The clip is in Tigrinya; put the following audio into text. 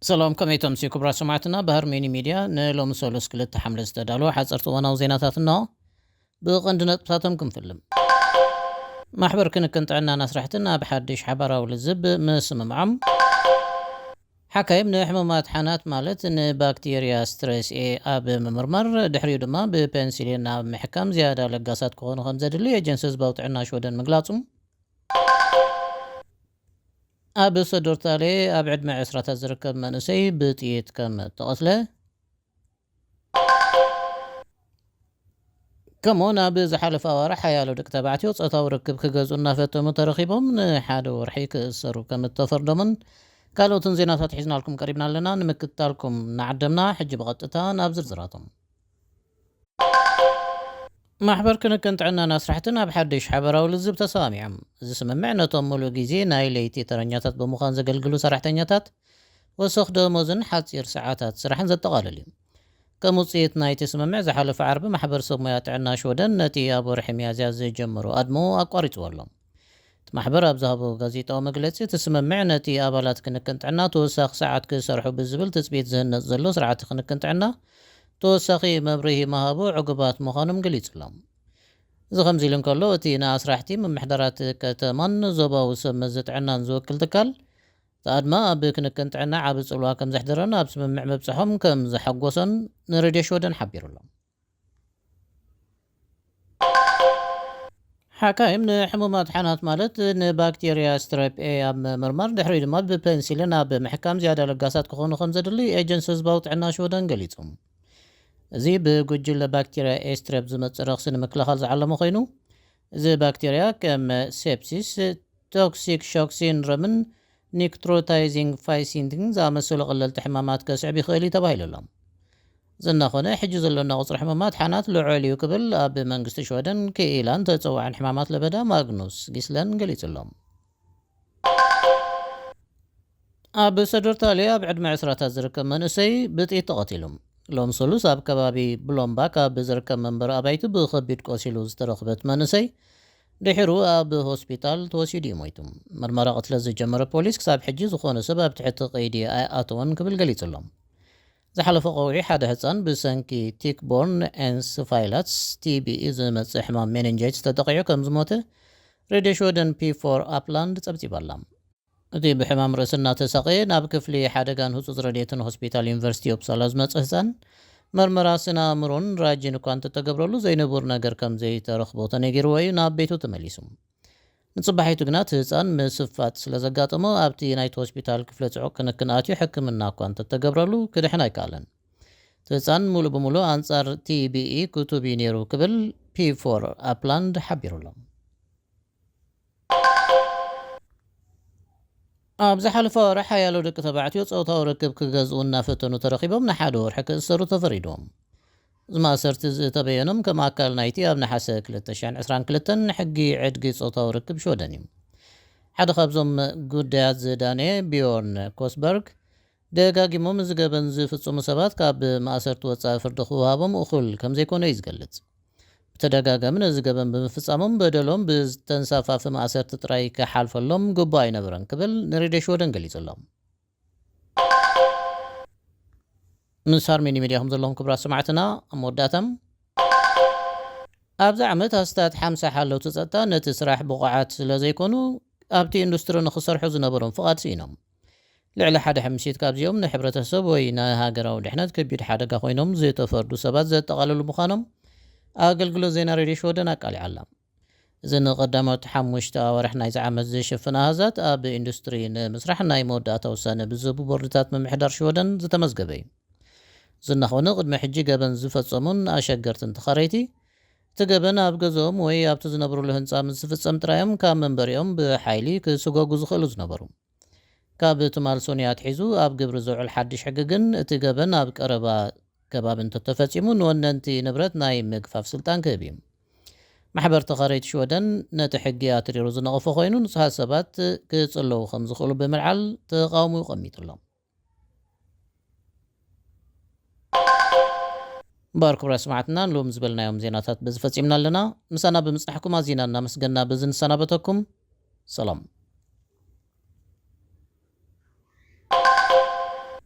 ሰላም፣ ከመይ ተምስዩ ክቡራት ሰማዕትና? ባህር ሚኒ ሚድያ ንሎሚ ሰሉስ ክልተ ሓምለ ዝተዳለወ ሓፀርቲ እዋናዊ ዜናታት እንሆ። ብቐንዲ ነጥብታቶም ክንፍልም። ማሕበር ክንክን ጥዕናን ኣስራሕትን ኣብ ሓድሽ ሓባራዊ ልዝብ ምስምምዖም። ሓካይም ንሕሙማት ሓናት ማለት ንባክቴርያ ስትሬስ ኤ ኣብ ምምርማር፣ ድሕሪኡ ድማ ብፔንሲሊን ኣብ ምሕካም ዝያዳ ለጋሳት ክኾኑ ከም ዘድሊ ኤጀንሲ ህዝባዊ ጥዕና ሽወደን ምግላጹ። ኣብ ሰዶርታሌ ኣብ ዕድመ ዕስራታት ዝርከብ መንእሰይ ብጥይት ከም ተቐትለ። ከምኡውን ኣብ ዝሓለፈ ኣዋርሕ ሓያሎ ደቂ ተባዕትዮ ጾታዊ ርክብ ክገዝኡ እናፈተኑ ተረኺቦም ንሓደ ወርሒ ክእሰሩ ከም እተፈርዶምን ካልኦትን ዜናታት ሒዝናልኩም ቀሪብና ኣለና። ንምክትታልኩም እናዓደምና፣ ሕጂ ብቐጥታ ናብ ዝርዝራቶም። ማሕበር ክንክን ጥዕናን ኣስራሕትን ኣብ ሓድሽ ሓበራዊ ልዝብ ተሰማሚዖም። እዚ ስምምዕ ነቶም ሙሉእ ግዜ ናይ ለይቲ ተረኛታት ብምዃን ዘገልግሉ ሰራሕተኛታት ወሰኽ ደሞዝን ሓጺር ሰዓታት ስራሕን ዘጠቓልል እዩ። ከም ውጽኢት ናይቲ ስምምዕ፣ ዝሓለፈ ዓርቢ ማሕበር ሰብ ሞያ ጥዕና ሽወደን ነቲ ኣብ ወርሒ ሚያዝያ ዝጀመሩ ኣድሞ ኣቋሪጽዎ ኣሎ። እቲ ማሕበር ኣብ ዝሃቦ ጋዜጣዊ መግለጺ፣ እቲ ስምምዕ ነቲ ኣባላት ክንክን ጥዕና ተወሳኺ ሰዓት ክሰርሑ ብዝብል ትጽቢት ዝህነጽ ዘሎ ስርዓተ ክንክን ጥዕና ተወሳኺ መብርሂ ምሃቡ ዕጉባት ምዃኖም ገሊጹ ኣሎ። እዚ ከምዚ ኢሉ እንከሎ፣ እቲ ንኣስራሕቲ፣ ምምሕዳራት ከተማን ዞባዊ ሰብ መዚ ጥዕናን ዝውክል ትካል፣ እቲ ኣድማ ኣብ ክንክን ጥዕና ዓቢ ጽልዋ ከም ዘሕደረን ኣብ ስምምዕ ምብጽሖም ከም ዘሐጎሶን ንሬድዮ ሽወደን ሓቢሩ ኣሎ። ሓካይም ንሕሙማት ሓናት ማለት ንባክቴርያ ስትሬፕ ኤ ኣብ ምምርማር፣ ድሕሪኡ ድማ ብፔንሲሊን ኣብ ምሕካም ዝያዳ ለጋሳት ክኾኑ ከም ዘድሊ ኤጀንሲ ህዝባዊ ጥዕና ሽወደን ገሊጹ። እዚ ብጉጅለ ባክቴርያ ኤ ስትሬፕ ዝመጽእ ረኽሲ ንምክልኻል ዝዓለመ ኮይኑ፣ እዚ ባክቴርያ ከም ሴፕሲስ፣ ቶክሲክ ሾክ ሲንድሮምን ኒክትሮታይዚንግ ፋይሲንቲንግ ዝኣመሰሉ ቀለልቲ ሕማማት ከስዕብ ይኽእል እዩ ተባሂሉ ኣሎ። ዝናኾነ ሕጂ ዘሎና ቁጽሪ ሕሙማት ሓናት ልዑል እዩ ክብል ኣብ መንግስቲ ሽወደን ክኢላን ተጸዋዕን ሕማማት ለበዳ ማግኑስ ጊስለን ገሊጹ ኣሎ። ኣብ ሰዶርታሌ ኣብ ዕድመ ዕስራታት ዝርከብ መንእሰይ ብጥይት ተቐቲሉ። ሎም ሰሉስ ኣብ ከባቢ ብሎምባክ ኣብ ዝርከብ መንበሪ ኣባይቱ ብኸቢድ ቆሲሉ ዝተረኽበት መንእሰይ ድሒሩ ኣብ ሆስፒታል ተወሲዱ እዩ ሞይቱ። ምርመራ ቅትለት ዝጀመረ ፖሊስ ክሳብ ሕጂ ዝኾነ ሰብ ኣብ ትሕቲ ቀይዲ ኣይኣተወን ክብል ገሊጹ ኣሎ። ዝሓለፈ ቀውዒ ሓደ ህጻን ብሰንኪ ቲክቦርን ኤንስፋይላትስ፣ ቲ ቢ ኢ፣ ዝመጽእ ሕማም ሜኒንጃይትስ ተጠቒዑ ከም ዝሞተ ሬድዮ ሽወደን ፒ ፎር ኣፕላንድ ጸብጺባ ኣላ። እቲ ብሕማም ርእሲ እናተሳቐየ ናብ ክፍሊ ሓደጋን ህጹጽ ረድኤትን ሆስፒታል ዩኒቨርሲቲ ኡፕሳላ ዝመጸ ህጻን፣ መርመራ ስነ ኣእምሮን ራጂን እኳ እንተተገብረሉ ዘይንቡር ነገር ከም ዘይተረኽቦ ተነጊርዎ እዩ ናብ ቤቱ ተመሊሱ። ንጽባሒቱ ግና እቲ ህጻን ምስፋጥ ስለ ዘጋጠሞ ኣብቲ ናይቲ ሆስፒታል ክፍለ ጽዑቕ ክንክን ኣትዩ ሕክምና እኳ እንተተገብረሉ ክድሕን ኣይከኣለን። እቲ ህጻን ሙሉእ ብሙሉእ ኣንጻር ቲ ቢ ኢ ክቱብ እዩ ነይሩ ክብል ፒ ፎር ኣፕላንድ ሓቢሩ ኣሎ። ኣብ ዝሓለፈ ወርሒ ሓያሎ ደቂ ተባዕትዮ ጾታዊ ርክብ ክገዝኡ እናፈተኑ ተረኺቦም ንሓደ ወርሒ ክእሰሩ ተፈሪድዎም። እዚ ማእሰርቲ ዝተበየኖም ከም ኣካል ናይቲ ኣብ ነሓሰ ክልተ ሽሕን ዕስራን ክልተን ሕጊ ዕድጊ ጾታዊ ርክብ ሽወደን እዩ። ሓደ ካብዞም ጉዳያት ዝዳነ ቢዮርን ኮስበርግ ደጋጊሞም እዚ ገበን ዝፍጽሙ ሰባት ካብ ማእሰርቲ ወጻኢ ፍርዲ ክወሃቦም እኹል ከም ዘይኮነ እዩ ዝገልጽ። ብተደጋጋሚ ነዚ ገበን ብምፍጻሞም በደሎም ብተንሳፋፊ ማእሰርቲ ጥራይ ክሓልፈሎም ግቡእ ኣይነበረን ክብል ንሬድዮ ሽወደን ገሊጹ ኣሎ። ምስ ሃርሜኒ ሚድያ ከም ዘለኹም ክቡራት ሰማዕትና፣ ኣብ መወዳእታ ኣብዚ ዓመት ኣስታት ሓምሳ ሓለውቲ ጸጥታ ነቲ ስራሕ ብቑዓት ስለ ዘይኮኑ ኣብቲ ኢንዱስትሪ ንኽሰርሑ ዝነበሮም ፍቓድ ስኢኖም። ልዕሊ ሓደ ሕምሲት ካብዚኦም ንሕብረተሰብ ወይ ንሃገራዊ ድሕነት ከቢድ ሓደጋ ኮይኖም ዝተፈርዱ ሰባት ዘጠቓለሉ ምዃኖም ኣገልግሎት ዜና ሬድዮ ሽወደን ኣቃሊዓ ኣላ። እዚ ንቐዳሞት ሓሙሽተ ኣዋርሕ ናይዚ ዓመት ዝሽፍን ኣሃዛት ኣብ ኢንዱስትሪ ንምስራሕ ናይ መወዳእታ ውሳነ ብዝህቡ ቦርድታት ምምሕዳር ሽወደን ዝተመዝገበ እዩ። ዝናኾነ ቅድሚ ሕጂ ገበን ዝፈጸሙን ኣሸገርትን ተኻረይቲ እቲ ገበን ኣብ ገዝኦም ወይ ኣብቲ ዝነብሩሉ ህንጻ ምስ ዝፍጸም ጥራዮም ካብ መንበሪኦም ብሓይሊ ክስጎጉ ዝኽእሉ ዝነበሩ። ካብ ትማል ሶንያ ኣትሒዙ ኣብ ግብሪ ዝውዕል ሓድሽ ሕጊ ግን እቲ ገበን ኣብ ቀረባ ከባቢ እንተተፈጺሙ ንወነንቲ ንብረት ናይ ምግፋፍ ስልጣን ክህብ እዩ። ማሕበር ተኻረይቲ ሽወደን ነቲ ሕጊ ኣትሪሩ ዝነቐፎ ኮይኑ ንጹሃት ሰባት ክጽለዉ ከም ዝኽእሉ ብምልዓል ተቓውሞኡ ቀሚጡ ኣሎ። እምበኣር ክቡራት ሰማዕትና ንሎም ዝበልናዮም ዜናታት በዚ ፈጺምና ኣለና። ምሳና ብምጽናሕኩም ኣዚና እናመስገና በዚ ንሰናበተኩም። ሰላም።